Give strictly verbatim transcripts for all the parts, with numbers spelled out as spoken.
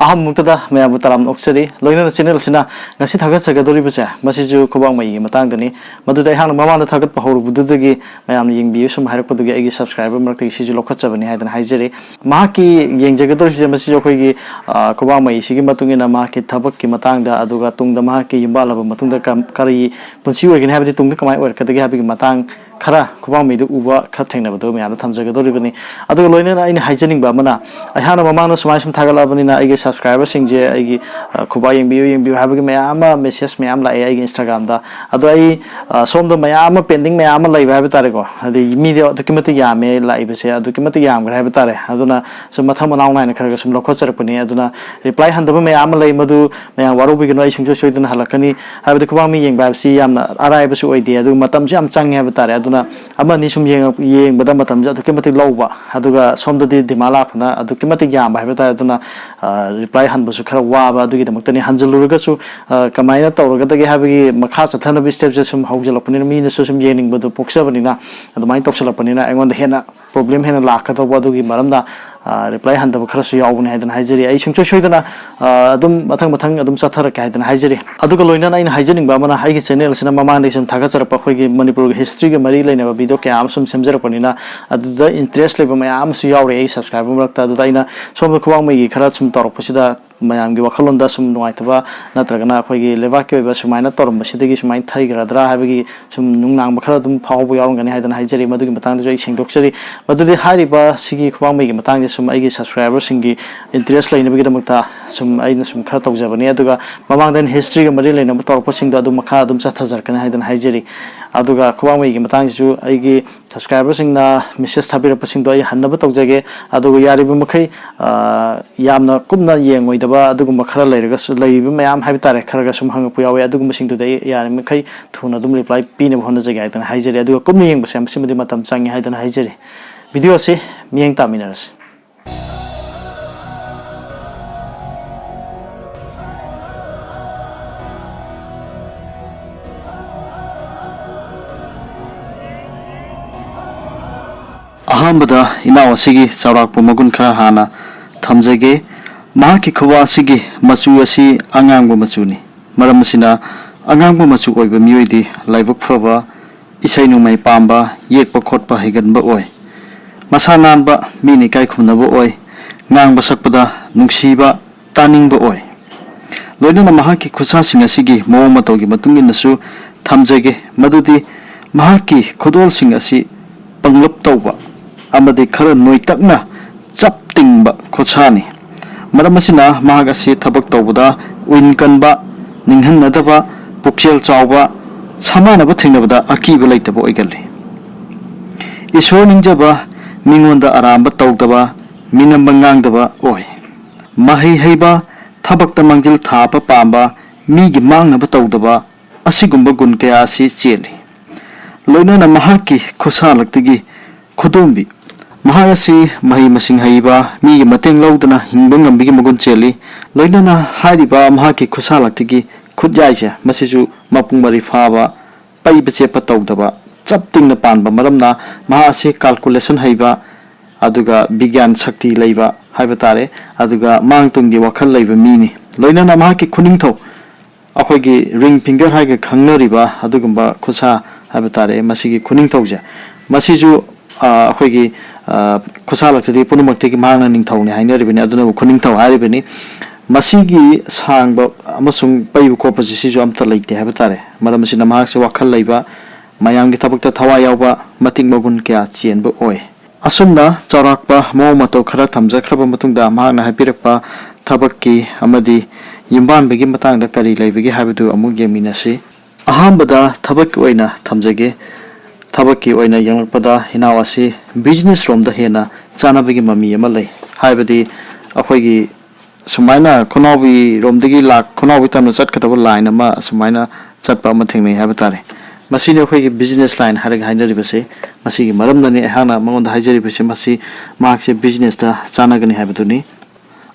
ꯑꯍꯥꯟꯕꯃꯛꯇꯗ ꯃꯌꯥꯝꯕꯨ ꯇꯔꯥꯝꯅ ꯑꯣꯛꯆꯔꯤ꯫ ꯂꯣꯏꯅꯅ ꯆꯦꯅꯦꯜ ꯑꯁꯤꯅ ꯉꯁꯤ ꯊꯥꯒꯠꯆꯒꯗꯧꯔꯤꯕꯁꯦ, ꯃꯁꯤꯁꯨ ꯈꯨꯕꯥꯡ ꯃꯩꯒꯤ ꯃꯇꯥꯡꯗꯅꯤ꯫ ꯃꯗꯨꯗ ꯑꯩꯍꯥꯛꯅ ꯃꯃꯥꯡꯗ ꯊꯥꯒꯠꯄ ꯍꯧꯔꯨꯕꯗꯨꯗꯒꯤ ꯃꯌꯥꯝꯅ ꯌꯦꯡꯕꯤꯌꯨ ꯁꯨꯝ ꯍꯥꯏꯔꯛꯄꯗꯨꯒꯤ ꯑꯩꯒꯤ ꯁꯕꯁꯀ꯭ꯔꯥꯏꯕꯔ ꯃꯔꯛꯇꯒꯤ ꯁꯤꯁꯨ ꯂꯧꯈꯠꯆꯕꯅꯤ ꯍꯥꯏꯗꯅ ꯍꯥꯏꯖꯔꯤ꯫ ꯃꯍꯥꯛꯀꯤ ꯌꯦꯡꯖꯒꯗꯧꯔꯤꯁꯦ ꯃꯁꯤꯁꯨ ꯑꯩꯈꯣꯏꯒꯤ, ꯑ, ꯈꯨꯕꯥꯡ ꯃꯩꯁꯤꯒꯤ ꯃꯇꯨꯡ ꯏꯟꯅ ꯃꯍꯥꯛꯀꯤ ꯊꯕꯛꯀꯤ ꯃꯇꯥꯡꯗ, ꯑꯗꯨꯒ ꯇꯨꯡꯗ ꯃꯍꯥꯛꯀꯤ ꯌꯨꯝꯕꯥꯜꯂꯕ ꯃꯇꯨꯡꯗ ꯀꯝ-, ꯀꯔꯤ ꯄꯨꯟꯁꯤ ꯑꯣꯏꯒꯅꯤ ꯍꯥꯏꯕꯗꯤ ꯇꯨꯡꯗ ꯀꯃꯥꯏꯅ ꯑꯣꯏꯔꯛꯀꯗꯒꯦ ꯍꯥꯏꯕꯒꯤ ꯃꯇꯥꯡ ꯈꯔ ꯈꯨꯕꯥꯡ ꯃꯩꯗ ꯎꯕ ꯈꯔ ꯊꯦꯡꯅꯕꯗꯨ ꯃꯌꯥꯝꯗ ꯊꯝꯖꯒꯗꯧꯔꯤꯕꯅꯤ꯫ ꯑꯗꯨꯒ ꯂꯣꯏꯅꯅ ꯑꯩꯅ ꯍꯥꯏꯖꯅꯤꯡꯕ ꯑꯃꯅ, ꯑꯩꯍꯥꯛꯅ ꯃꯃꯥꯡꯗ ꯁꯨꯃꯥꯏꯅ ꯁꯨꯝ ꯊꯥꯒꯠꯂꯛꯑꯕꯅꯤꯅ ꯑꯩꯒꯤ ꯁꯕꯁꯀ꯭ꯔꯥꯏꯕꯔꯁꯤꯡꯁꯦ ꯑꯩꯒꯤ, ꯑ, ꯈꯨꯕꯥꯡ ꯌꯦꯡꯕꯤꯌꯨ, ꯌꯦꯡꯕꯤꯌꯨ ꯍꯥꯏꯕꯒꯤ ꯃꯌꯥꯝ ꯑꯃ ꯃꯦꯁꯦꯖ ꯃꯌꯥꯝ ꯂꯥꯛꯑꯦ ꯑꯩꯒꯤ ꯏꯟꯁꯇꯥꯒ꯭ꯔꯥꯝꯗ꯫ ꯑꯗꯣ ꯑꯩ, ꯑ, ꯁꯣꯝꯗ ꯃꯌꯥꯝ ꯑꯃ ꯄꯦꯟꯗꯤꯡ ꯃꯌꯥꯝ ꯑꯃ ꯂꯩꯕ ꯍꯥꯏꯕ ꯇꯥꯔꯦꯀꯣ꯫ ꯍꯥꯏꯗꯤ ꯃꯤꯗꯤ ꯑꯗꯨꯛꯀꯤ ꯃꯇꯤꯛ ꯌꯥꯝꯃꯦ ꯂꯥꯛꯏꯕꯁꯦ, ꯑꯗꯨꯛꯀꯤ ꯃꯇꯤꯛ ꯌꯥꯝꯈ꯭ꯔꯦ ꯍꯥꯏꯕ ꯇꯥꯔꯦ꯫ ꯑꯗꯨꯅ ꯁꯨꯝ ꯃꯊꯪ ꯃꯅꯥꯎ ꯅꯥꯏꯅ ꯈꯔ ꯈꯔ ꯁꯨꯝ ꯂꯧꯈꯠꯆꯔꯛꯄꯅꯤ꯫ ꯑꯗꯨꯅ ꯔꯤꯄ꯭ꯂꯥꯏ ꯍꯟꯗꯕ ꯃꯌꯥꯝ ꯑꯃ ꯂꯩ, ꯃꯗꯨ ꯃꯌꯥꯝ ꯋꯥꯔꯧꯕꯤꯒꯅꯨ, ꯑꯩ ꯁꯨꯡꯁꯣꯏ ꯁꯣꯏꯗꯅ ꯍꯜꯂꯛꯀꯅꯤ꯫ ꯍꯥꯏꯕꯗꯤ ꯈꯨꯕꯥꯡ ꯃꯩ ꯌꯦꯡꯕ ꯍꯥꯏꯕꯁꯤ ꯌꯥꯝꯅ ꯑꯔꯥꯏꯕꯁꯨ ꯑꯣꯏꯗꯦ, ꯑꯗꯨꯒ ꯃꯇꯝꯁꯨ ꯌꯥꯝ ꯆꯪꯉꯦ ꯍꯥꯏꯕ ꯇꯥꯔꯦ꯫ ꯑꯗꯨꯅ ꯑꯃ ꯑꯅꯤ ꯁꯨꯝ ꯌꯦꯡꯉ-, ꯌꯦꯡꯕꯗ ꯃꯇꯝꯁꯦ ꯑꯗꯨꯛꯀꯤ ꯃꯇꯤꯛ ꯂꯧꯕ, ꯑꯗꯨꯒ ꯁꯣꯝꯗꯗꯤ ꯗꯤꯃꯥꯟ ꯂꯥꯛꯄꯅ ꯑꯗꯨꯛꯀꯤ ꯃꯇꯤꯛ ꯌꯥꯝꯕ ꯍꯥꯏꯕ ꯇꯥꯔꯦ꯫ ꯑꯗꯨꯅ, ꯑ, ꯔꯤꯄ꯭ꯂꯥꯏ ꯍꯟꯕꯁꯨ ꯈꯔ ꯋꯥꯕ, ꯑꯗꯨꯒꯤꯗꯃꯛꯇꯅꯤ꯫ ꯍꯟꯖꯤꯜꯂꯨꯔꯒꯁꯨ, ꯑ, ꯀꯃꯥꯏꯅ ꯇꯧꯔꯒꯗꯒꯦ ꯍꯥꯏꯕꯒꯤ ꯃꯈꯥ ꯆꯠꯊꯅꯕ ꯁ꯭ꯇꯦꯞꯁꯦ ꯁꯨꯝ ꯍꯧꯖꯤꯜꯂꯛꯄꯅꯤꯅ, ꯃꯤꯅꯁꯨ ꯁꯨꯝ ꯌꯦꯡꯅꯤꯡꯕꯗꯣ ꯄꯣꯛꯆꯕꯅꯤꯅ, ꯑꯗꯨꯃꯥꯏꯅ ꯇꯧꯁꯤꯜꯂꯛꯄꯅꯤꯅ ꯑꯩꯉꯣꯟꯗ ꯍꯦꯟꯅ ꯄ꯭ꯔꯣꯕ꯭ꯂꯦꯝ ꯍꯦꯟꯅ ꯂꯥꯛꯀꯗꯧꯕ, ꯑꯗꯨꯒꯤ ꯃꯔꯝꯅ, ꯑ, ꯔꯤꯄ꯭ꯂꯥꯏ ꯍꯟꯗꯕ ꯈꯔꯁꯨ ꯌꯥꯎꯕꯅꯤ ꯍꯥꯏꯗꯅ ꯍꯥꯏꯖꯔꯤ꯫ ꯑꯩ ꯁꯨꯡꯁꯣꯏ ꯁꯣꯏꯗꯅ, ꯑ, ꯑꯗꯨꯝ ꯃꯊꯪ ꯃꯊꯪ ꯑꯗꯨꯝ ꯆꯠꯊꯔꯛꯀꯦ ꯍꯥꯏꯗꯅ ꯍꯥꯏꯖꯔꯤ꯫ ꯑꯗꯨꯒ ꯂꯣꯏꯅꯅ ꯑꯩꯅ ꯍꯥꯏꯖꯅꯤꯡꯕ ꯑꯃꯅ, ꯑꯩꯒꯤ ꯆꯦꯅꯦꯜ ꯑꯁꯤꯅ ꯃꯃꯥꯡꯗꯒꯤ ꯁꯨꯝ ꯊꯥꯒꯠꯆꯔꯛꯄ ꯑꯩꯈꯣꯏꯒꯤ ꯃꯅꯤꯄꯨꯔꯒꯤ ꯍꯤꯁꯇ꯭ꯔꯤꯒ ꯃꯔꯤ ꯂꯩꯅꯕ ꯚꯤꯗꯤꯑꯣ ꯀꯌꯥ ꯑꯃ ꯁꯨꯝ ꯁꯦꯝꯖꯔꯛꯄꯅꯤꯅ, ꯑꯗꯨꯗ ꯏꯟꯇꯔꯦꯁ ꯂꯩꯕ ꯃꯌꯥꯝ ꯑꯃꯁꯨ ꯌꯥꯎꯔꯦ ꯑꯩꯒꯤ ꯁꯕꯁꯀ꯭ꯔꯥꯏꯕꯔ ꯃꯔꯛꯇ꯫ ꯑꯗꯨꯗ ꯑꯩꯅ ꯁꯣꯝꯗ ꯈꯨꯕꯥꯡ ꯃꯩꯒꯤ ꯈꯔ ꯁꯨꯝ ꯇꯧꯔꯛꯄꯁꯤꯗ ꯃꯌꯥꯝꯒꯤ ꯋꯥꯈꯜꯂꯣꯟꯗ ꯁꯨꯝ ꯅꯨꯡꯉꯥꯏꯇꯕ ꯅꯠꯇ꯭ꯔꯒꯅ ꯑꯩꯈꯣꯏꯒꯤ ꯂꯩꯕꯥꯛꯀꯤ ꯑꯣꯏꯕ ꯁꯨꯃꯥꯏꯅ ꯇꯧꯔꯝꯕꯁꯤꯗꯒꯤ ꯁꯨꯃꯥꯏꯅ ꯊꯩꯈ꯭ꯔꯗ꯭ꯔꯥ ꯍꯥꯏꯕꯒꯤ ꯁꯨꯝ ꯅꯨꯡꯅꯥꯡꯕ ꯈꯔ ꯑꯗꯨꯝ ꯐꯥꯎꯕ ꯌꯥꯎꯔꯝꯒꯅꯤ ꯍꯥꯏꯗꯅ ꯍꯥꯏꯖꯔꯤ꯫ ꯃꯗꯨꯒꯤ ꯃꯇꯥꯡꯗꯁꯨ ꯑꯩ ꯁꯦꯡꯗꯣꯛꯆꯔꯤ꯫ ꯃꯗꯨꯗꯤ ꯍꯥꯏꯔꯤꯕ ꯁꯤꯒꯤ ꯈꯨꯕꯥꯡ ꯃꯩꯒꯤ ꯃꯇꯥꯡꯁꯦ ꯁꯨꯝ ꯑꯩꯒꯤ ꯁꯕꯁꯀ꯭ꯔꯥꯏꯕꯔꯁꯤꯡꯒꯤ ꯏꯟꯇꯔꯦꯁ ꯂꯩꯅꯕꯒꯤꯗꯃꯛꯇ ꯁꯨꯝ ꯑꯩꯅ ꯁꯨꯝ ꯈꯔ ꯇꯧꯖꯕꯅꯤ꯫ ꯑꯗꯨꯒ ꯃꯃꯥꯡꯗ ꯑꯩꯅ ꯍꯤꯁꯇ꯭ꯔꯤꯒ ꯃꯔꯤ ꯂꯩꯅꯕ ꯇꯧꯔꯛꯄꯁꯤꯡꯗꯣ ꯑꯗꯨꯝ ꯃꯈꯥ ꯑꯗꯨꯝ ꯆꯠꯊꯖꯔꯛꯀꯅꯤ ꯍꯥꯏꯗꯅ ꯍꯥꯏꯖꯔꯤ꯫ ꯑꯗꯨꯒ ꯈꯨꯕꯥꯡ ꯃꯩꯒꯤ ꯃꯇꯥꯡꯁꯤꯁꯨ ꯑꯩꯒꯤ ꯁꯕꯁꯀ꯭ꯔꯥꯏꯕꯔꯁꯤꯡꯅ ꯃꯦꯁꯦꯖ ꯊꯥꯕꯤꯔꯛꯄꯁꯤꯡꯗꯣ ꯑꯩ ꯍꯟꯅꯕ ꯇꯧꯖꯒꯦ꯫ ꯑꯗꯨꯒ ꯌꯥꯔꯤꯕ ꯃꯈꯩ, ꯑ, ꯌꯥꯝꯅ ꯀꯨꯞꯅ ꯌꯦꯡꯉꯣꯏꯗꯕ ꯑꯗꯨꯒꯨꯝꯕ ꯈꯔ ꯂꯩꯔꯒꯁꯨ, ꯂꯩꯔꯤꯕ ꯃꯌꯥꯝ ꯍꯥꯏꯕ ꯇꯥꯔꯦ, ꯈꯔꯒ ꯁꯨꯝ ꯍꯪꯉꯛꯄ ꯌꯥꯎꯋꯦ꯫ ꯑꯗꯨꯒꯨꯝꯕꯁꯤꯡꯗꯨꯗ ꯑꯩ ꯌꯥꯔꯤꯕ ꯃꯈꯩ ꯊꯨꯅ ꯑꯗꯨꯝ ꯔꯤꯄ꯭ꯂꯥꯏ ꯄꯤꯅꯕ ꯍꯣꯠꯅꯖꯒꯦ ꯍꯥꯏꯗꯅ ꯍꯥꯏꯖꯔꯤ꯫ ꯑꯗꯨꯒ ꯀꯨꯞꯅ ꯌꯦꯡꯕꯁꯦ ꯃꯁꯤꯃꯗꯤ ꯃꯇꯝ ꯆꯪꯉꯦ ꯍꯥꯏꯗꯅ ꯍꯥꯏꯖꯔꯤ꯫ ꯚꯤꯗꯤꯑꯣ ꯑꯁꯤ ꯃꯤꯠꯌꯦꯡ ꯇꯥꯃꯤꯟꯅꯔꯁꯤ꯫ ꯑꯍꯥꯟꯕꯗ ꯏꯅꯥꯎ ꯑꯁꯤꯒꯤ ꯆꯥꯎꯔꯥꯛꯄ ꯃꯒꯨꯟ ꯈꯔ ꯍꯥꯟꯅ ꯊꯝꯖꯒꯦ꯫ ꯃꯍꯥꯛꯀꯤ ꯈꯨꯕꯥꯛ ꯑꯁꯤꯒꯤ ꯃꯆꯨ ꯑꯁꯤ ꯑꯉꯥꯡꯕ ꯃꯆꯨꯅꯤ꯫ ꯃꯔꯝ ꯑꯁꯤꯅ, ꯑꯉꯥꯡꯕ ꯃꯆꯨ ꯑꯣꯏꯕ ꯃꯤꯑꯣꯏꯗꯤ ꯂꯥꯏꯕꯛ ꯐꯕ, ꯏꯁꯩ ꯅꯣꯡꯃꯥꯏ ꯄꯥꯝꯕ, ꯌꯦꯛꯄ ꯈꯣꯠꯄ ꯍꯩꯒꯟꯕ ꯑꯣꯏ꯫ ꯃꯁꯥ ꯅꯥꯟꯕ, ꯃꯤꯅ ꯏꯀꯥꯏ ꯈꯨꯝꯅꯕ ꯑꯣꯏ꯫ ꯉꯥꯡꯕ ꯁꯛꯄꯗ ꯅꯨꯡꯁꯤꯕ, ꯇꯥꯅꯤꯡꯕ ꯑꯣꯏ꯫ ꯂꯣꯏꯅꯅ ꯃꯍꯥꯛꯀꯤ ꯈꯨꯠꯁꯥꯁꯤꯡ ꯑꯁꯤꯒꯤ ꯃꯑꯣꯡ ꯃꯇꯧꯒꯤ ꯃꯇꯨꯡ ꯏꯟꯅꯁꯨ ꯊꯝꯖꯒꯦ, ꯃꯗꯨꯗꯤ ꯃꯍꯥꯛꯀꯤ ꯈꯨꯗꯣꯜꯁꯤꯡ ꯑꯁꯤ ꯄꯪꯂꯞ ꯇꯧꯕ ꯑꯃꯗꯤ ꯈꯔ ꯅꯣꯏꯇꯛꯅ ꯆꯞ ꯇꯤꯡꯕ ꯈꯨꯠꯁꯥꯅꯤ꯫ ꯃꯔꯝ ꯑꯁꯤꯅ ꯃꯍꯥꯛ ꯑꯁꯤ ꯊꯕꯛ ꯇꯧꯕꯗ ꯎꯏꯟ ꯀꯟꯕ, ꯅꯤꯡꯍꯟꯅꯗꯕ, ꯄꯨꯛꯆꯦꯜ ꯆꯥꯎꯕ, ꯁꯃꯥꯟꯅꯕ ꯊꯦꯡꯅꯕꯗ ꯑꯀꯤꯕ ꯂꯩꯇꯕ ꯑꯣꯏꯒꯜꯂꯤ꯫ ꯏꯁꯣꯔ ꯅꯤꯡꯖꯕ, ꯃꯤꯉꯣꯟꯗ ꯑꯔꯥꯟꯕ ꯇꯧꯗꯕ, ꯃꯤꯅꯝꯕ ꯉꯥꯡꯗꯕ ꯑꯣꯏ꯫ ꯃꯍꯩ ꯍꯩꯕ, ꯊꯕꯛꯇ ꯃꯥꯡꯖꯤꯜ ꯊꯥꯕ ꯄꯥꯝꯕ, ꯃꯤꯒꯤ ꯃꯥꯡꯅꯕ ꯇꯧꯗꯕ, ꯑꯁꯤꯒꯨꯝꯕ ꯒꯨꯟ ꯀꯌꯥ ꯑꯁꯤ ꯆꯦꯜꯂꯤ꯫ ꯂꯣꯏꯅꯅ ꯃꯍꯥꯛꯀꯤ ꯈꯨꯠꯁꯥꯂꯛꯇꯒꯤ ꯈꯨꯗꯣꯝꯕꯤ꯫ ꯃꯍꯥꯛ ꯑꯁꯤ ꯃꯍꯩ ꯃꯁꯤꯡ ꯍꯩꯕ, ꯃꯤꯒꯤ ꯃꯇꯦꯡ ꯂꯧꯗꯅ ꯍꯤꯡꯕ ꯉꯝꯕꯒꯤ ꯃꯒꯨꯟ ꯆꯦꯜꯂꯤ꯫ ꯂꯣꯏꯅꯅ ꯍꯥꯏꯔꯤꯕ ꯃꯍꯥꯛꯀꯤ ꯈꯨꯠꯁꯥꯂꯛꯇꯒꯤ ꯈꯨꯠꯌꯥꯏꯁꯦ, ꯃꯁꯤꯁꯨ ꯃꯄꯨꯡ ꯃꯔꯩ ꯐꯥꯕ, ꯄꯩꯕ ꯆꯦꯠꯄ ꯇꯧꯗꯕ, ꯆꯞ ꯇꯤꯡꯅ ꯄꯥꯟꯕ ꯃꯔꯝꯅ ꯃꯍꯥꯛ ꯑꯁꯤ calculation ꯍꯩꯕ, ꯑꯗꯨꯒ ꯕꯤꯒ꯭ꯌꯥꯟ ꯁꯛꯇꯤ ꯂꯩꯕ ꯍꯥꯏꯕ ꯇꯥꯔꯦ, ꯑꯗꯨꯒ ꯃꯥꯡ ꯇꯨꯡꯒꯤ ꯋꯥꯈꯜ ꯂꯩꯕ ꯃꯤꯅꯤ꯫ ꯂꯣꯏꯅꯅ ꯃꯍꯥꯛꯀꯤ ꯈꯨꯅꯤꯡꯊꯧ, ꯑꯩꯈꯣꯏꯒꯤ ring finger ꯍꯥꯏꯔꯒ ꯈꯪꯅꯔꯤꯕ ꯑꯗꯨꯒꯨꯝꯕ ꯈꯨꯠꯁꯥ ꯍꯥꯏꯕ ꯇꯥꯔꯦ, ꯃꯁꯤꯒꯤ ꯈꯨꯅꯤꯡꯊꯧꯁꯦ, ꯃꯁꯤꯁꯨ, ꯑ, ꯑꯩꯈꯣꯏꯒꯤ, ꯑ, ꯈꯨꯠꯁꯥ ꯂꯛꯇꯗꯤ ꯄꯨꯝꯅꯃꯛꯇꯒꯤ ꯃꯍꯥꯛꯅ ꯅꯤꯡꯊꯧꯅꯤ ꯍꯥꯏꯅꯔꯤꯕꯅꯤ, ꯑꯗꯨꯅꯕꯨ ꯈꯨꯅꯤꯡꯊꯧ ꯍꯥꯏꯔꯤꯕꯅꯤ꯫ ꯃꯁꯤꯒꯤ ꯁꯥꯡꯕ ꯑꯃꯁꯨꯡ ꯄꯩꯕ ꯈꯣꯠꯄꯁꯤ, ꯁꯤꯁꯨ ꯑꯝꯇ ꯂꯩꯇꯦ ꯍꯥꯏꯕ ꯇꯥꯔꯦ꯫ ꯃꯔꯝ ꯑꯁꯤꯅ ꯃꯍꯥꯛꯁꯦ ꯋꯥꯈꯜ ꯂꯩꯕ, ꯃꯌꯥꯝꯒꯤ ꯊꯕꯛꯇ ꯊꯋꯥꯏ ꯌꯥꯎꯕ, ꯃꯇꯤꯛ ꯃꯒꯨꯟ ꯀꯌꯥ ꯆꯦꯟꯕ ꯑꯣꯏ꯫ ꯑꯁꯨꯝꯅ ꯆꯥꯎꯔꯥꯛꯄ ꯃꯑꯣꯡ ꯃꯇꯧ ꯈꯔ ꯊꯝꯖꯈ꯭ꯔꯕ ꯃꯇꯨꯡꯗ, ꯃꯍꯥꯛꯅ ꯍꯥꯏꯕꯤꯔꯛꯄ ꯊꯕꯛꯀꯤ ꯑꯃꯗꯤ ꯌꯨꯝꯕꯥꯟꯕꯒꯤ ꯃꯇꯥꯡꯗ ꯀꯔꯤ ꯂꯩꯕꯒꯦ ꯍꯥꯏꯕꯗꯨ ꯑꯃꯨꯛ ꯌꯦꯡꯃꯤꯟꯅꯁꯤ꯫ ꯑꯍꯥꯟꯕꯗ ꯊꯕꯛꯀꯤ ꯑꯣꯏꯅ ꯊꯝꯖꯒꯦ꯫ ꯊꯕꯛꯀꯤ ꯑꯣꯏꯅ ꯌꯦꯡꯂꯛꯄꯗ, ꯏꯅꯥꯎ ꯑꯁꯤ business ꯔꯣꯝꯗ ꯍꯦꯟꯅ ꯆꯥꯅꯕꯒꯤ ꯃꯃꯤ ꯑꯃ ꯂꯩ꯫ ꯍꯥꯏꯕꯗꯤ, ꯑꯩꯈꯣꯏꯒꯤ ꯁꯨꯃꯥꯏꯅ ꯈꯨꯅꯥꯎꯕꯤꯔꯣꯝꯗꯒꯤ ꯂꯥꯛ-, ꯈꯨꯅꯥꯎꯕꯤ ꯇꯝꯅ ꯆꯠꯀꯗꯕ line ꯑꯃ ꯁꯨꯃꯥꯏꯅ ꯆꯠꯄ ꯑꯃ ꯊꯦꯡꯅꯩ ꯍꯥꯏꯕ ꯇꯥꯔꯦ꯫ ꯃꯁꯤꯅꯤ ꯑꯩꯈꯣꯏꯒꯤ business line ꯍꯥꯏꯔꯒ ꯍꯥꯏꯅꯔꯤꯕꯁꯦ꯫ ꯃꯁꯤꯒꯤ ꯃꯔꯝꯅꯅꯤ ꯑꯩꯍꯥꯛꯅ ꯃꯉꯣꯟꯗ ꯍꯥꯏꯖꯔꯤꯕꯁꯦ, ꯃꯁꯤ ꯃꯍꯥꯛꯁꯦ business ꯇ ꯆꯥꯟꯅꯒꯅꯤ ꯍꯥꯏꯕꯗꯨꯅꯤ꯫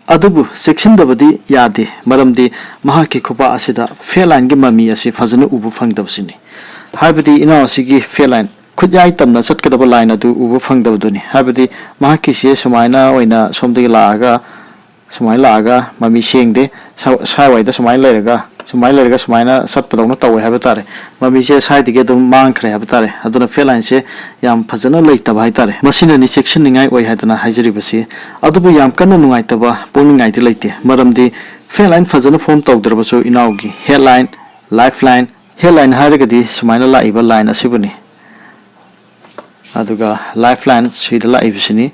ꯑꯗꯨꯕꯨ ꯆꯦꯛꯁꯤꯟꯗꯕꯗꯤ ꯌꯥꯗꯦ, ꯃꯔꯝꯗꯤ ꯃꯍꯥꯛꯀꯤ ꯈꯨꯄꯥꯛ ꯑꯁꯤꯗ fat line ꯒꯤ ꯃꯃꯤ ꯑꯁꯤ ꯐꯖꯅ ꯎꯕ ꯐꯪꯗꯕꯁꯤꯅꯤ꯫ ꯍꯥꯏꯕꯗꯤ ꯏꯅꯥꯎ ꯑꯁꯤꯒꯤ fat line, ꯈꯨꯠꯌꯥꯏ ꯇꯝꯅ ꯆꯠꯀꯗꯕ line ꯑꯗꯨ ꯎꯕ ꯐꯪꯗꯕꯗꯨꯅꯤ꯫ ꯍꯥꯏꯕꯗꯤ ꯃꯍꯥꯛꯀꯤꯁꯦ ꯁꯨꯃꯥꯏꯅ ꯑꯣꯏꯅ ꯁꯣꯝꯗꯒꯤ ꯂꯥꯛꯑꯒ ꯁꯨꯃꯥꯏꯅ ꯂꯥꯛꯑꯒ ꯃꯃꯤ ꯁꯦꯡꯗꯦ꯫ ꯁ-, ꯁ꯭ꯋꯥꯏꯋꯥꯏꯗ ꯁꯨꯃꯥꯏꯅ ꯂꯩꯔꯒ, ꯁꯨꯃꯥꯏꯅ ꯂꯩꯔꯒ ꯁꯨꯃꯥꯏꯅ ꯆꯠꯄꯗꯧꯅ ꯇꯧꯋꯦ ꯍꯥꯏꯕ ꯇꯥꯔꯦ꯫ ꯃꯃꯤꯁꯦ ꯁ꯭ꯋꯥꯏꯗꯒꯤ ꯑꯗꯨꯝ ꯃꯥꯡꯈ꯭ꯔꯦ ꯍꯥꯏꯕ ꯇꯥꯔꯦ꯫ ꯑꯗꯨꯅ ꯐꯦꯠ ꯂꯥꯏꯟꯁꯦ ꯌꯥꯝ ꯐꯖꯅ ꯂꯩꯇꯕ ꯍꯥꯏ ꯇꯥꯔꯦ꯫ ꯃꯁꯤꯅꯅꯤ ꯆꯦꯛꯁꯤꯟꯅꯤꯡꯉꯥꯏ ꯑꯣꯏ ꯍꯥꯏꯗꯅ ꯍꯥꯏꯖꯔꯤꯕꯁꯤ꯫ ꯑꯗꯨꯕꯨ ꯌꯥꯝ ꯀꯟꯅ ꯅꯨꯡꯉꯥꯏꯇꯕ ꯄꯣꯛꯅꯤꯡꯉꯥꯏꯗꯤ ꯂꯩꯇꯦ, ꯃꯔꯝꯗꯤ ꯐꯦꯠ ꯂꯥꯏꯟ ꯐꯖꯅ ꯐꯣꯝ ꯇꯧꯗ꯭ꯔꯕꯁꯨ ꯏꯅꯥꯎꯒꯤ ꯍꯦꯠ ꯂꯥꯏꯟ, ꯂꯥꯏꯐ ꯂꯥꯏꯟ, ꯍꯦꯠ ꯂꯥꯏꯟ ꯍꯥꯏꯔꯒꯗꯤ ꯁꯨꯃꯥꯏꯅ ꯂꯥꯛꯏꯕ ꯂꯥꯏꯟ ꯑꯁꯤꯕꯨꯅꯤ, ꯑꯗꯨꯒ ꯂꯥꯏꯐ ꯂꯥꯏꯟ ꯁꯤꯗ ꯂꯥꯛꯏꯕꯁꯤꯅꯤ꯫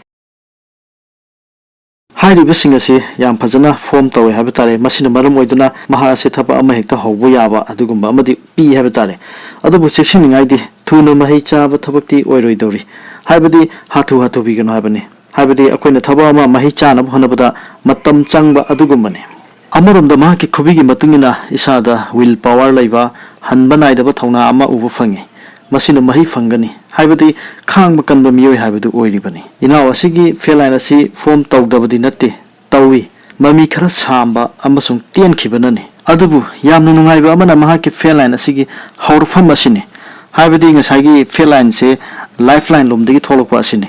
ꯍꯥꯏꯔꯤꯕꯁꯤꯡ ꯑꯁꯤ ꯌꯥꯝ ꯐꯖꯅ ꯐꯣꯝ ꯇꯧꯋꯦ ꯍꯥꯏꯕ ꯇꯥꯔꯦ꯫ ꯃꯁꯤꯅ ꯃꯔꯝ ꯑꯣꯏꯗꯨꯅ ꯃꯍꯥꯛ ꯑꯁꯤ ꯊꯕꯛ ꯑꯃ ꯍꯦꯛꯇ ꯍꯧꯕ ꯌꯥꯕ ꯑꯗꯨꯒꯨꯝꯕ ꯑꯃꯗꯤ ꯄꯤ ꯍꯥꯏꯕ ꯇꯥꯔꯦ꯫ ꯑꯗꯨꯕꯨ ꯆꯦꯛꯁꯤꯟꯅꯤꯡꯉꯥꯏꯗꯤ ꯊꯨꯅ ꯃꯍꯩ ꯆꯥꯕ ꯊꯕꯛꯇꯤ ꯑꯣꯏꯔꯣꯏꯗꯧꯔꯤ꯫ ꯍꯥꯏꯕꯗꯤ ꯍꯥꯊꯨ ꯍꯥꯊꯨꯕꯤꯒꯅꯨ ꯍꯥꯏꯕꯅꯤ꯫ ꯍꯥꯏꯕꯗꯤ ꯑꯩꯈꯣꯏꯅ ꯊꯕꯛ ꯑꯃ ꯃꯍꯩ ꯆꯥꯅꯕ ꯍꯣꯠꯅꯕꯗ ꯃꯇꯝ ꯆꯪꯕ ꯑꯗꯨꯒꯨꯝꯕꯅꯤ꯫ ꯑꯃꯔꯣꯝꯗ ꯃꯍꯥꯛꯀꯤ ꯈꯨꯕꯤꯒꯤ ꯃꯇꯨꯡ ꯏꯟꯅ ꯏꯁꯥꯗ ꯋꯤꯜ ꯄꯥꯋꯔ ꯂꯩꯕ, ꯍꯟꯕ ꯅꯥꯏꯗꯕ ꯊꯧꯅꯥ ꯑꯃ ꯎꯕ ꯐꯪꯉꯤ꯫ ꯃꯁꯤꯅ ꯃꯍꯩ ꯐꯪꯒꯅꯤ, ꯍꯥꯏꯕꯗꯤ ꯈꯥꯡꯕ ꯀꯟꯕ ꯃꯤꯑꯣꯏ ꯍꯥꯏꯕꯗꯨ ꯑꯣꯏꯔꯤꯕꯅꯤ꯫ ꯏꯅꯥꯎ ꯑꯁꯤꯒꯤ ꯐꯦꯠ ꯂꯥꯏꯟ ꯑꯁꯤ ꯐꯣꯝ ꯇꯧꯗꯕꯗꯤ ꯅꯠꯇꯦ, ꯇꯧꯏ꯫ ꯃꯃꯤ ꯈꯔ ꯁꯥꯝꯕ ꯑꯃꯁꯨꯡ ꯇꯦꯟꯈꯤꯕꯅꯅꯤ꯫ ꯑꯗꯨꯕꯨ ꯌꯥꯝꯅ ꯅꯨꯡꯉꯥꯏꯕ ꯑꯃꯅ ꯃꯍꯥꯛꯀꯤ ꯐꯦꯠ ꯂꯥꯏꯟ ꯑꯁꯤꯒꯤ ꯍꯧꯔꯛꯐꯝ ꯑꯁꯤꯅꯤ꯫ ꯍꯥꯏꯕꯗꯤ ꯉꯁꯥꯏꯒꯤ ꯐꯦꯠ ꯂꯥꯏꯟꯁꯦ ꯂꯥꯏꯐ ꯂꯥꯏꯟ ꯂꯣꯝꯗꯒꯤ ꯊꯣꯛꯂꯛꯄ ꯑꯁꯤꯅꯤ꯫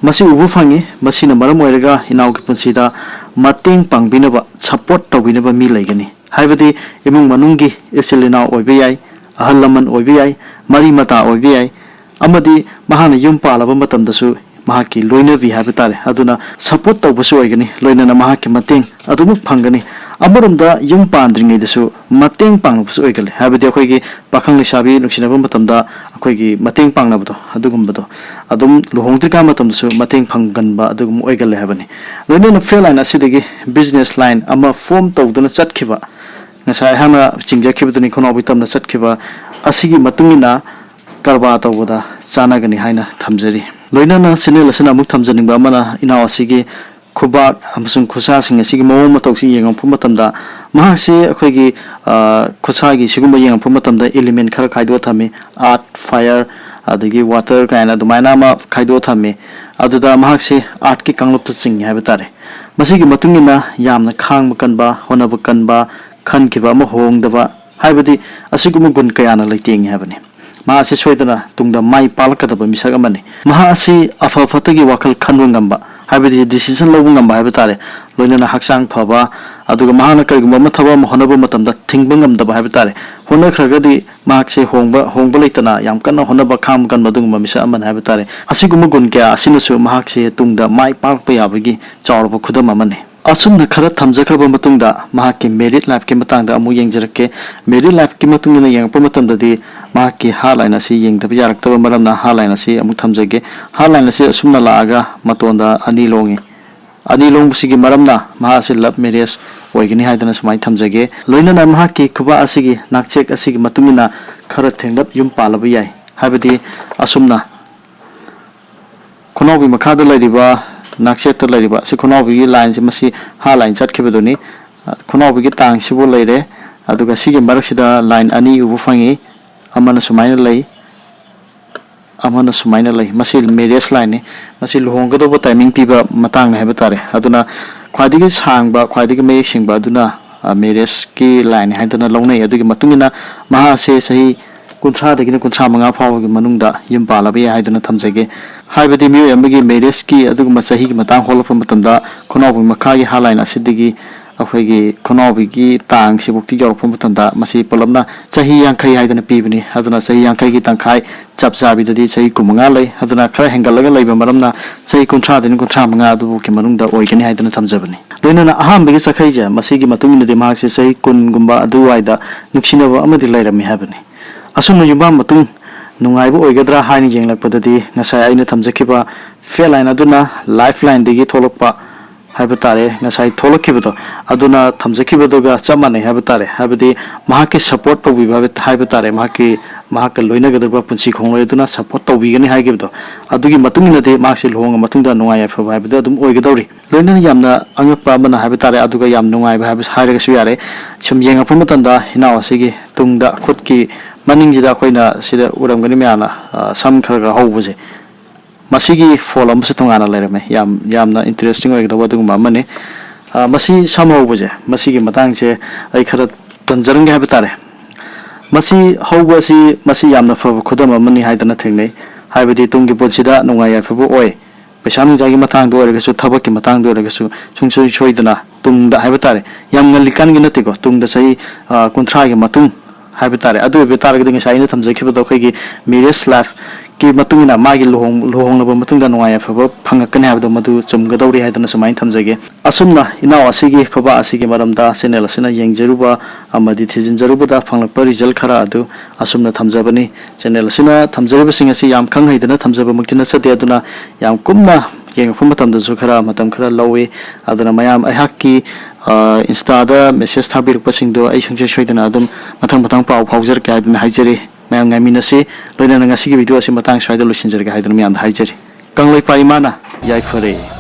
ꯃꯁꯤ ꯎꯕ ꯐꯪꯉꯤ꯫ ꯃꯁꯤꯅ ꯃꯔꯝ ꯑꯣꯏꯔꯒ ꯏꯅꯥꯎꯒꯤ ꯄꯨꯟꯁꯤꯗ ꯃꯇꯦꯡ ꯄꯥꯡꯕꯤꯅꯕ, ꯁꯄꯣꯔꯠ ꯇꯧꯕꯤꯅꯕ ꯃꯤ ꯂꯩꯒꯅꯤ꯫ ꯍꯥꯏꯕꯗꯤ ꯏꯃꯨꯡ ꯃꯅꯨꯡꯒꯤ ꯏꯆꯤꯜ ꯏꯅꯥꯎ ꯑꯣꯏꯕ ꯌꯥꯏ, ꯑꯍꯜ ꯂꯃꯟ ꯑꯣꯏꯕ ꯌꯥꯏ, ꯃꯔꯤ ꯃꯇꯥ ꯑꯣꯏꯕ ꯌꯥꯏ, ꯑꯃꯗꯤ ꯃꯍꯥꯛꯅ ꯌꯨꯝ ꯄꯥꯜꯂꯕ ꯃꯇꯝꯗꯁꯨ ꯃꯍꯥꯛꯀꯤ ꯂꯣꯏꯅꯕꯤ ꯍꯥꯏꯕ ꯇꯥꯔꯦ, ꯑꯗꯨꯅ ꯁꯄꯣꯔꯠ ꯇꯧꯕꯁꯨ ꯑꯣꯏꯒꯅꯤ, ꯂꯣꯏꯅꯅ ꯃꯍꯥꯛꯀꯤ ꯃꯇꯦꯡ ꯑꯗꯨꯃꯛ ꯐꯪꯒꯅꯤ꯫ ꯑꯃꯔꯣꯝꯗ ꯌꯨꯝ ꯄꯥꯟꯗ꯭ꯔꯤꯉꯩꯗꯁꯨ ꯃꯇꯦꯡ ꯄꯥꯡꯂꯛꯄꯁꯨ ꯑꯣꯏꯒꯜꯂꯤ꯫ ꯍꯥꯏꯕꯗꯤ ꯑꯩꯈꯣꯏꯒꯤ ꯄꯥꯈꯪ ꯂꯩꯁꯥꯕꯤ ꯅꯨꯡꯁꯤꯅꯕ ꯃꯇꯝꯗ ꯑꯩꯈꯣꯏꯒꯤ ꯃꯇꯦꯡ ꯄꯥꯡꯅꯕꯗꯣ, ꯑꯗꯨꯒꯨꯝꯕꯗꯣ ꯑꯗꯨꯝ ꯂꯨꯍꯣꯡꯗ꯭ꯔꯤꯀꯥꯟ ꯃꯇꯝꯗꯁꯨ ꯃꯇꯦꯡ ꯐꯪꯒꯟꯕ ꯑꯗꯨꯒꯨꯝꯕ ꯑꯣꯏꯒꯜꯂꯦ ꯍꯥꯏꯕꯅꯤ꯫ ꯂꯣꯏꯅꯅ ꯐꯦꯠ ꯂꯥꯏꯟ ꯑꯁꯤꯗꯒꯤ ꯕꯤꯖꯤꯅꯦꯁ ꯂꯥꯏꯟ ꯑꯃ ꯐꯣꯝ ꯇꯧꯗꯨꯅ ꯆꯠꯈꯤꯕ, ꯉꯁꯥꯏ ꯑꯩꯍꯥꯛꯅ ꯆꯤꯡꯖꯈꯤꯕꯗꯨꯅꯤ, ꯈꯣꯡꯅꯥꯎꯕꯤ ꯇꯝꯅ ꯆꯠꯈꯤꯕ ꯑꯁꯤꯒꯤ ꯃꯇꯨꯡ ꯏꯟꯅ ꯀꯔꯕꯥꯔ ꯇꯧꯕꯗ ꯆꯥꯟꯅꯒꯅꯤ ꯍꯥꯏꯅ ꯊꯝꯖꯔꯤ꯫ ꯂꯣꯏꯅꯅ ꯆꯦꯅꯦꯜ ꯑꯁꯤꯅ ꯑꯃꯨꯛ ꯊꯝꯖꯅꯤꯡꯕ ꯑꯃꯅ, ꯏꯅꯥꯎ ꯑꯁꯤꯒꯤ ꯈꯨꯕꯥꯛ ꯑꯃꯁꯨꯡ ꯈꯨꯠꯁꯥꯁꯤꯡ ꯑꯁꯤꯒꯤ ꯃꯑꯣꯡ ꯃꯇꯧꯁꯤ ꯌꯦꯡꯉꯛꯄ ꯃꯇꯝꯗ, ꯃꯍꯥꯛꯁꯦ ꯑꯩꯈꯣꯏꯒꯤ, ꯑ, ꯈꯨꯠꯁꯥꯒꯤ ꯁꯤꯒꯨꯝꯕ ꯌꯦꯡꯉꯛꯄ ꯃꯇꯝꯗ ꯏꯂꯤꯃꯦꯟ ꯈꯔ ꯈꯥꯏꯗꯣꯛꯑ ꯊꯝꯃꯤ꯫ ꯑꯥꯔꯠ, ꯐꯥꯏꯌꯔ, ꯑꯗꯒꯤ ꯋꯥꯇꯔ ꯀꯥꯏꯅ ꯑꯗꯨꯃꯥꯏꯅ ꯑꯃ ꯈꯥꯏꯗꯣꯛꯑ ꯊꯝꯃꯤ꯫ ꯑꯗꯨꯗ ꯃꯍꯥꯛꯁꯦ ꯑꯥꯔꯠꯀꯤ ꯀꯥꯡꯂꯨꯞꯇ ꯆꯤꯡꯉꯤ ꯍꯥꯏꯕ ꯇꯥꯔꯦ꯫ ꯃꯁꯤꯒꯤ ꯃꯇꯨꯡ ꯏꯟꯅ ꯌꯥꯝꯅ ꯈꯥꯡꯕ ꯀꯟꯕ, ꯍꯣꯠꯅꯕ ꯀꯟꯕ, ꯈꯟꯈꯤꯕ ꯑꯃ ꯍꯣꯡꯗꯕ, ꯍꯥꯏꯕꯗꯤ ꯑꯁꯤꯒꯨꯝꯕ ꯒꯨꯟ ꯀꯌꯥꯅ ꯂꯩꯇꯦꯡꯉꯤ ꯍꯥꯏꯕꯅꯤ꯫ ꯃꯍꯥꯛ ꯑꯁꯤ ꯁꯣꯏꯗꯅ ꯇꯨꯡꯗ ꯃꯥꯏ ꯄꯥꯛꯂꯛꯀꯗꯕ ꯃꯤꯁꯛ ꯑꯃꯅꯤ꯫ ꯃꯍꯥꯛ ꯑꯁꯤ ꯑꯐ ꯐꯠꯇꯒꯤ ꯋꯥꯈꯜ ꯈꯟꯕ ꯉꯝꯕ, ꯍꯥꯏꯕꯗꯤ decision ꯂꯧꯕ ꯉꯝꯕ ꯍꯥꯏꯕ ꯇꯥꯔꯦ, ꯂꯣꯏꯅꯅ ꯍꯛꯆꯥꯡ ꯐꯕ, ꯑꯗꯨꯒ ꯃꯍꯥꯛꯅ ꯀꯔꯤꯒꯨꯝꯕ ꯑꯃ ꯊꯕꯛ ꯑꯃ ꯍꯣꯠꯅꯕ ꯃꯇꯝꯗ ꯊꯤꯡꯕ ꯉꯝꯗꯕ ꯍꯥꯏꯕ ꯇꯥꯔꯦ꯫ ꯍꯣꯠꯅꯈ꯭ꯔꯒꯗꯤ ꯃꯍꯥꯛꯁꯦ ꯍꯣꯡꯕ ꯍꯣꯡꯕ ꯂꯩꯇꯅ ꯌꯥꯝ ꯀꯟꯅ ꯍꯣꯠꯅꯕ, ꯈꯥꯡꯕ ꯀꯟꯕ ꯑꯗꯨꯒꯨꯝꯕ ꯃꯤꯁꯛ ꯑꯃꯅꯤ ꯍꯥꯏꯕ ꯇꯥꯔꯦ꯫ ꯑꯁꯤꯒꯨꯝꯕ ꯒꯨꯟ ꯀꯌꯥ ꯑꯁꯤꯅꯁꯨ ꯃꯍꯥꯛꯁꯦ ꯇꯨꯡꯗ ꯃꯥꯏ ꯄꯥꯛꯂꯛꯄ ꯌꯥꯕꯒꯤ ꯆꯥꯎꯔꯕ ꯈꯨꯗꯝ ꯑꯃꯅꯤ꯫ ꯑꯁꯨꯝꯅ ꯈꯔ ꯊꯝꯖꯈ꯭ꯔꯕ ꯃꯇꯨꯡꯗ ꯃꯍꯥꯛꯀꯤ married lifeꯀꯤ ꯃꯇꯥꯡꯗ ꯑꯃꯨꯛ ꯌꯦꯡꯖꯔꯛꯀꯦ꯫ Married lifeꯀꯤ ꯃꯇꯨꯡ ꯏꯟꯅ ꯌꯦꯡꯉꯛꯄ ꯃꯇꯝꯗꯗꯤ ꯃꯍꯥꯛꯀꯤ heart line ꯑꯁꯤ ꯌꯦꯡꯗꯕ ꯌꯥꯔꯛꯇꯕ ꯃꯔꯝꯅ heart line ꯑꯁꯤ ꯑꯃꯨꯛ ꯊꯝꯖꯒꯦ꯫ Heart line ꯑꯁꯤ ꯑꯁꯨꯝꯅ ꯂꯥꯛꯑꯒ ꯃꯇꯣꯟꯗ ꯑꯅꯤ ꯂꯣꯡꯉꯤ꯫ ꯑꯅꯤ ꯂꯣꯡꯕꯁꯤꯒꯤ ꯃꯔꯝꯅ ꯃꯍꯥꯛ ꯑꯁꯤ love marriage ꯑꯣꯏꯒꯅꯤ ꯍꯥꯏꯗꯅ ꯁꯨꯃꯥꯏꯅ ꯊꯝꯖꯒꯦ꯫ ꯂꯣꯏꯅꯅ ꯃꯍꯥꯛꯀꯤ ꯈꯨꯕꯥꯛ ꯑꯁꯤꯒꯤ ꯅꯥꯛꯆꯦꯛ ꯑꯁꯤꯒꯤ ꯃꯇꯨꯡ ꯏꯟꯅ ꯈꯔ ꯊꯦꯡꯂꯞ ꯌꯨꯝ ꯄꯥꯜꯂꯕ ꯌꯥꯏ꯫ ꯍꯥꯏꯕꯗꯤ ꯑꯁꯨꯝꯅ ꯈꯨꯅꯥꯎꯕꯤ ꯃꯈꯥꯗ ꯂꯩꯔꯤꯕ ꯅꯥꯛꯆꯦꯠꯇ ꯂꯩꯔꯤꯕ ꯑꯁꯤ ꯈꯨꯅꯥꯎꯕꯤꯒꯤ lineꯁꯤ, ꯃꯁꯤ heart line ꯆꯠꯈꯤꯕꯗꯨꯅꯤ꯫ ꯈꯨꯅꯥꯎꯕꯤꯒꯤ ꯇꯥꯡꯁꯤꯕꯨ ꯂꯩꯔꯦ꯫ ꯑꯗꯨꯒ ꯁꯤꯒꯤ ꯃꯔꯛꯁꯤꯗ line ꯑꯅꯤ ꯎꯕ ꯐꯪꯉꯤ꯫ ꯑꯃꯅ ꯁꯨꯃꯥꯏꯅ ꯂꯩ, ꯑꯃꯅ ꯁꯨꯃꯥꯏꯅ ꯂꯩ꯫ ꯃꯁꯤ marriage lineꯅꯤ꯫ ꯃꯁꯤ ꯂꯨꯍꯣꯡꯒꯗꯧꯕ timing ꯄꯤꯕ ꯃꯇꯥꯡꯅꯤ ꯍꯥꯏꯕ ꯇꯥꯔꯦ꯫ ꯑꯗꯨꯅ ꯈ꯭ꯋꯥꯏꯗꯒꯤ ꯁꯥꯡꯕ, ꯈ꯭ꯋꯥꯏꯗꯒꯤ ꯃꯌꯦꯛ ꯁꯦꯡꯕ ꯑꯗꯨꯅ, ꯑ, marriageꯀꯤ lineꯅꯤ ꯍꯥꯏꯗꯅ ꯂꯧꯅꯩ꯫ ꯑꯗꯨꯒꯤ ꯃꯇꯨꯡ ꯏꯟꯅ ꯃꯍꯥꯛ ꯑꯁꯦ ꯆꯍꯤ ꯀꯨꯟꯊ꯭ꯔꯥꯗꯒꯤꯅ ꯀꯨꯟꯊ꯭ꯔꯥ ꯃꯉꯥ ꯐꯥꯎꯕꯒꯤ ꯃꯅꯨꯡꯗ ꯌꯨꯝ ꯄꯥꯜꯂꯕ ꯌꯥꯏ ꯍꯥꯏꯗꯨꯅ ꯊꯝꯖꯒꯦ꯫ ꯍꯥꯏꯕꯗꯤ ꯃꯤꯑꯣꯏ ꯑꯃꯒꯤ marriageꯀꯤ ꯑꯗꯨꯒꯨꯝꯕ ꯆꯍꯤꯒꯤ ꯃꯇꯥꯡ ꯍꯣꯠꯂꯛꯄ ꯃꯇꯝꯗ ꯈꯨꯅꯥꯎꯕꯤ ꯃꯈꯥꯒꯤ heart line ꯑꯁꯤꯗꯒꯤ ꯑꯩꯈꯣꯏꯒꯤ ꯈꯨꯅꯥꯎꯕꯤꯒꯤ ꯇꯥꯡꯁꯤꯐꯥꯎꯗꯤ ꯌꯧꯔꯛꯄ ꯃꯇꯝꯗ ꯃꯁꯤ ꯄꯨꯂꯞꯅ ꯆꯍꯤ ꯌꯥꯡꯈꯩ ꯍꯥꯏꯗꯅ ꯄꯤꯕꯅꯤ꯫ ꯑꯗꯨꯅ ꯆꯍꯤ ꯌꯥꯡꯈꯩꯒꯤ ꯇꯪꯈꯥꯏ ꯆꯞ ꯆꯥꯕꯤꯗꯗꯤ ꯆꯍꯤ ꯀꯨꯟꯃꯉꯥ ꯂꯩ꯫ ꯑꯗꯨꯅ ꯈꯔ ꯍꯦꯟꯒꯠꯂꯒ ꯂꯩꯕ ꯃꯔꯝꯅ ꯆꯍꯤ ꯀꯨꯟꯊ꯭ꯔꯥꯗꯒꯤ ꯀꯨꯟꯊ꯭ꯔꯥ ꯃꯉꯥ ꯑꯗꯨꯐꯥꯎꯒꯤ ꯃꯅꯨꯡꯗ ꯑꯣꯏꯒꯅꯤ ꯍꯥꯏꯗꯅ ꯊꯝꯖꯕꯅꯤ꯫ ꯂꯣꯏꯅꯅ ꯑꯍꯥꯟꯕꯒꯤ ꯆꯈꯩꯁꯦ, ꯃꯁꯤꯒꯤ ꯃꯇꯨꯡ ꯏꯟꯅꯗꯤ ꯃꯍꯥꯛꯁꯦ ꯆꯍꯤ ꯀꯨꯟꯒꯨꯝꯕ ꯑꯗꯨꯋꯥꯏꯗ ꯅꯨꯡꯁꯤꯅꯕ ꯑꯃꯗꯤ ꯂꯩꯔꯝꯃꯤ ꯍꯥꯏꯕꯅꯤ꯫ ꯑꯁꯨꯝꯅ ꯌꯨꯝꯕꯥꯟ ꯃꯇꯨꯡ ꯅꯨꯡꯉꯥꯏꯕ ꯑꯣꯏꯒꯗ꯭ꯔꯥ ꯍꯥꯏꯅ ꯌꯦꯡꯂꯛꯄꯗꯗꯤ, ꯉꯁꯥꯏ ꯑꯩꯅ ꯊꯝꯖꯈꯤꯕ fatal line ꯑꯗꯨꯅ lifeline ꯗꯒꯤ ꯊꯣꯛꯂꯛꯄ ꯍꯥꯏꯕ ꯇꯥꯔꯦ, ꯉꯁꯥꯏ ꯊꯣꯛꯂꯛꯈꯤꯕꯗꯣ, ꯑꯗꯨꯅ ꯊꯝꯖꯈꯤꯕꯗꯨꯒ ꯆꯞ ꯃꯥꯟꯅꯩ ꯍꯥꯏꯕ ꯇꯥꯔꯦ꯫ ꯍꯥꯏꯕꯗꯤ ꯃꯍꯥꯛꯀꯤ support ꯇꯧꯕꯤꯕ ꯍꯥꯏꯕ, ꯍꯥꯏꯕ ꯇꯥꯔꯦ, ꯃꯍꯥꯛꯀꯤ, ꯃꯍꯥꯛꯀ ꯂꯣꯏꯅꯒꯗꯕ ꯄꯨꯟꯁꯤ ꯈꯣꯡꯂꯣꯏ ꯑꯗꯨꯅ support ꯇꯧꯕꯤꯒꯅꯤ ꯍꯥꯏꯈꯤꯕꯗꯣ, ꯑꯗꯨꯒꯤ ꯃꯇꯨꯡ ꯏꯟꯅꯗꯤ ꯃꯍꯥꯛꯁꯤ ꯂꯨꯍꯣꯡꯉ ꯃꯇꯨꯡꯗ ꯅꯨꯡꯉꯥꯏ ꯌꯥꯏꯐꯕ ꯍꯥꯏꯕꯗꯣ ꯑꯗꯨꯝ ꯑꯣꯏꯒꯗꯧꯔꯤ꯫ ꯂꯣꯏꯅꯅ ꯌꯥꯝꯅ ꯑꯉꯛꯄ ꯑꯃꯅ ꯍꯥꯏꯕ ꯇꯥꯔꯦ, ꯑꯗꯨꯒ ꯌꯥꯝ ꯅꯨꯡꯉꯥꯏꯕ ꯍꯥꯏꯕ ꯍꯥꯏꯔꯒꯁꯨ ꯌꯥꯔꯦ꯫ ꯁꯨꯝ ꯌꯦꯡꯉꯛꯄ ꯃꯇꯝꯗ ꯏꯅꯥꯎ ꯑꯁꯤꯒꯤ ꯇꯨꯡꯗ ꯈꯨꯠꯀꯤ ꯃꯅꯤꯡꯁꯤꯗ ꯑꯩꯈꯣꯏꯅ ꯁꯤꯗ ꯎꯔꯝꯒꯅꯤ ꯃꯌꯥꯝꯅ, ꯑ, ꯁꯝ ꯈꯔ ꯈꯔ ꯍꯧꯕꯁꯦ, ꯃꯁꯤꯒꯤ ꯐꯣꯜ ꯑꯃꯁꯨ ꯇꯣꯉꯥꯟꯅ ꯂꯩꯔꯝꯃꯦ꯫ ꯌꯥꯝ, ꯌꯥꯝꯅ interesting ꯑꯣꯏꯒꯗꯧꯕ ꯑꯗꯨꯒꯨꯝꯕ ꯑꯃꯅꯤ꯫ ꯑ, ꯃꯁꯤ ꯁꯝ ꯍꯧꯕꯁꯦ, ꯃꯁꯤꯒꯤ ꯃꯇꯥꯡꯁꯦ ꯑꯩ ꯈꯔ ꯄꯟꯖꯔꯝꯒꯦ ꯍꯥꯏꯕ ꯇꯥꯔꯦ꯫ ꯃꯁꯤ ꯍꯧꯕ ꯑꯁꯤ, ꯃꯁꯤ ꯌꯥꯝꯅ ꯐꯕ ꯈꯨꯗꯝ ꯑꯃꯅꯤ ꯍꯥꯏꯗꯅ ꯊꯦꯡꯅꯩ꯫ ꯍꯥꯏꯕꯗꯤ ꯇꯨꯡꯒꯤ ꯄꯨꯟꯁꯤꯗ ꯅꯨꯡꯉꯥꯏ ꯌꯥꯏꯐꯕ ꯑꯣꯏ꯫ ꯄꯩꯁꯥ ꯅꯨꯡꯁꯥꯒꯤ ꯃꯇꯥꯡꯗ ꯑꯣꯏꯔꯒꯁꯨ, ꯊꯕꯛꯀꯤ ꯃꯇꯥꯡꯗ ꯑꯣꯏꯔꯒꯁꯨ, ꯁꯨꯡꯁꯣꯏ ꯁꯣꯏꯗꯅ ꯇꯨꯡꯗ ꯍꯥꯏꯕ ꯇꯥꯔꯦ, ꯌꯥꯝ ꯉꯜꯂꯤꯀꯥꯟꯒꯤ ꯅꯠꯇꯦꯀꯣ, ꯇꯨꯡꯗ ꯆꯍꯤ, ꯑ, ꯀꯨꯟꯊ꯭ꯔꯥꯒꯤ ꯃꯇꯨꯡ ꯍꯥꯏꯕ ꯇꯥꯔꯦ꯫ ꯑꯗꯨ ꯑꯣꯏꯕ ꯇꯥꯔꯒꯗꯤ ꯉꯁꯥꯏ ꯑꯩꯅ ꯊꯝꯖꯈꯤꯕꯗꯣ, ꯑꯩꯈꯣꯏꯒꯤ marriage life ꯀꯤ ꯃꯇꯨꯡ ꯏꯟꯅ ꯃꯥꯒꯤ ꯂꯨꯍꯣꯡ-, ꯂꯨꯍꯣꯡꯂꯕ ꯃꯇꯨꯡꯗ ꯅꯨꯡꯉꯥꯏ ꯌꯥꯏꯐꯕ ꯐꯪꯉꯛꯀꯅꯤ ꯍꯥꯏꯕꯗꯣ ꯃꯗꯨ ꯆꯨꯝꯒꯗꯧꯔꯤ ꯍꯥꯏꯗꯅ ꯁꯨꯃꯥꯏꯅ ꯊꯝꯖꯒꯦ꯫ ꯑꯁꯨꯝꯅ ꯏꯅꯥꯎ ꯑꯁꯤꯒꯤ, ꯈꯨꯕꯥ ꯑꯁꯤꯒꯤ ꯃꯔꯝꯗ channel ꯑꯁꯤꯅ ꯌꯦꯡꯖꯔꯨꯕ ꯑꯃꯗꯤ ꯊꯤꯖꯤꯟꯖꯔꯨꯕꯗ ꯐꯪꯂꯛꯄ result ꯈꯔ ꯑꯗꯨ ꯑꯁꯨꯝꯅ ꯊꯝꯖꯕꯅꯤ꯫ Channel ꯑꯁꯤꯅ ꯊꯝꯖꯔꯤꯕꯁꯤꯡ ꯑꯁꯤ ꯌꯥꯝ ꯈꯪ ꯍꯩꯗꯅ ꯊꯝꯖꯕꯃꯛꯇꯤ ꯅꯠꯆꯗꯦ, ꯑꯗꯨꯅ ꯌꯥꯝ ꯀꯨꯞꯅ ꯌꯦꯡꯉꯛꯄ ꯃꯇꯝꯗꯁꯨ ꯈꯔ ꯃꯇꯝ ꯈꯔ ꯂꯧꯏ꯫ ꯑꯗꯨꯅ ꯃꯌꯥꯝ ꯑꯩꯍꯥꯛꯀꯤ, ꯑ, Insta ꯗ message ꯊꯥꯕꯤꯔꯛꯄꯁꯤꯡꯗꯣ ꯑꯩ ꯁꯨꯡꯁꯣꯏ ꯁꯣꯏꯗꯅ ꯑꯗꯨꯝ ꯃꯊꯪ ꯃꯊꯪ ꯄꯥꯎ ꯐꯥꯎꯖꯔꯛꯀꯦ ꯍꯥꯏꯗꯨꯅ ꯍꯥꯏꯖꯔꯤ꯫ ꯃꯌꯥꯝ ꯉꯥꯏꯃꯤꯟꯅꯁꯤ꯫ ꯂꯣꯏꯅꯅ ꯉꯁꯤꯒꯤ video ꯑꯁꯤ ꯃꯇꯥꯡ ꯁ꯭ꯋꯥꯏꯗ ꯂꯣꯏꯁꯤꯟꯖꯔꯒꯦ ꯍꯥꯏꯗꯨꯅ ꯃꯌꯥꯝꯗ ꯍꯥꯏꯖꯔꯤ꯫ ꯀꯪꯂꯩꯄꯥꯛ ꯏꯃꯥꯅ ꯌꯥꯏꯐꯔꯦ꯫